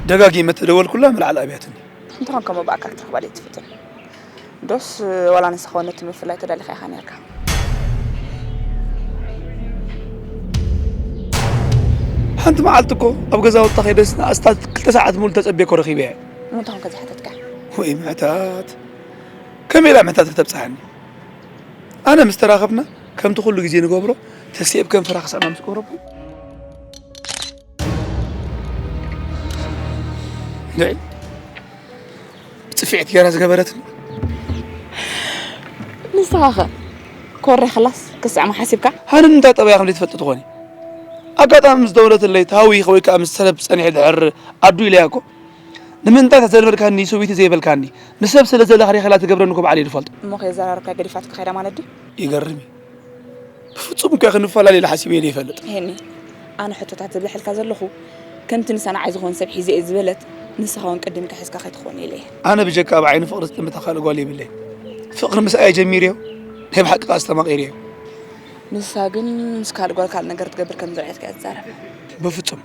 ደጋጊመ ተደወልኩላ ምልዓል ኣብያትኒ። እንተኾን ከምኡ ብኣካል ክትረኽባ ድየ ትፍትን? ዶስ ዋላ ንስኻ እውን ነቲ ምፍላይ ተዳሊኻ ኢኻ ነርካ? ሓንቲ መዓልቲ እኮ ኣብ ገዛውታ ከይደስ ንኣስታት ክልተ ሰዓት ሙሉ ተጸቤኮ ረኺበያ። እሞ እንተኾን ከዚ ሓተትካ? ወይ ምሕታት፣ ከመይ ኢላ ምሕታት ከተብጽሓኒ? ኣነ ምስ ተራኸብና ከምቲ ኩሉ ግዜ ንገብሮ ተሲኤብ ከንፈራ ክስዕማ ምስ ገብረኩ ንዒ ጽፍዒት ገይራ ዝገበረትኒ። ንስኻኸ ኮሬ ክላስ ክስዕማ ሓሲብካ? ኣነ ንምንታይ ጠባያ ከም ዘይትፈልጢ ትኾኒ? ኣጋጣሚ ምስ ደወለትለይ ታዊኸ ወይ ከኣ ምስ ሰብ ጸኒሐ ድሕር ኣዱ ኢለያ እኮ። ንምንታይ ተዘልበልካኒ ሰበይቲ ዘይበልካኒ? ንሰብ ስለ ዘለኽርያ ከላ ትገብረኒ እኮ ባዕለይ ዝፈልጦ። እሞ ከየዘራረብካ ገዲፋትካ ከይዳ ማለት ድዩ? ይገርም እዩ። ብፍጹም እኮ ክንፈላለ ኢለ ሓሲበ ዘይፈልጥ። ሄኒ፣ ኣነ ሕቶታት ዘብዝሐልካ ዘለኹ ከምቲ ንሳ ንዓይ ዝኾን ሰብ ሒዘ እየ ዝበለት ንስኻ እውን ቅድምካ ሒዝካ ከይትኾን ኢለ እየ። ኣነ ብጀካ ኣብ ዓይኒ ፍቕሪ ዝጥምታ ካልእ ጓል የብለይ። ፍቕሪ ምስኣየ ጀሚርዮ፣ ናይ ብሓቂ ከኣ ኣስተማቒርዮ። ንሳ ግን ምስ ካልእ ጓል ካልእ ነገር ትገብር ከም ዝረኣየትካ እያ ትዛረብ። በፍጹም።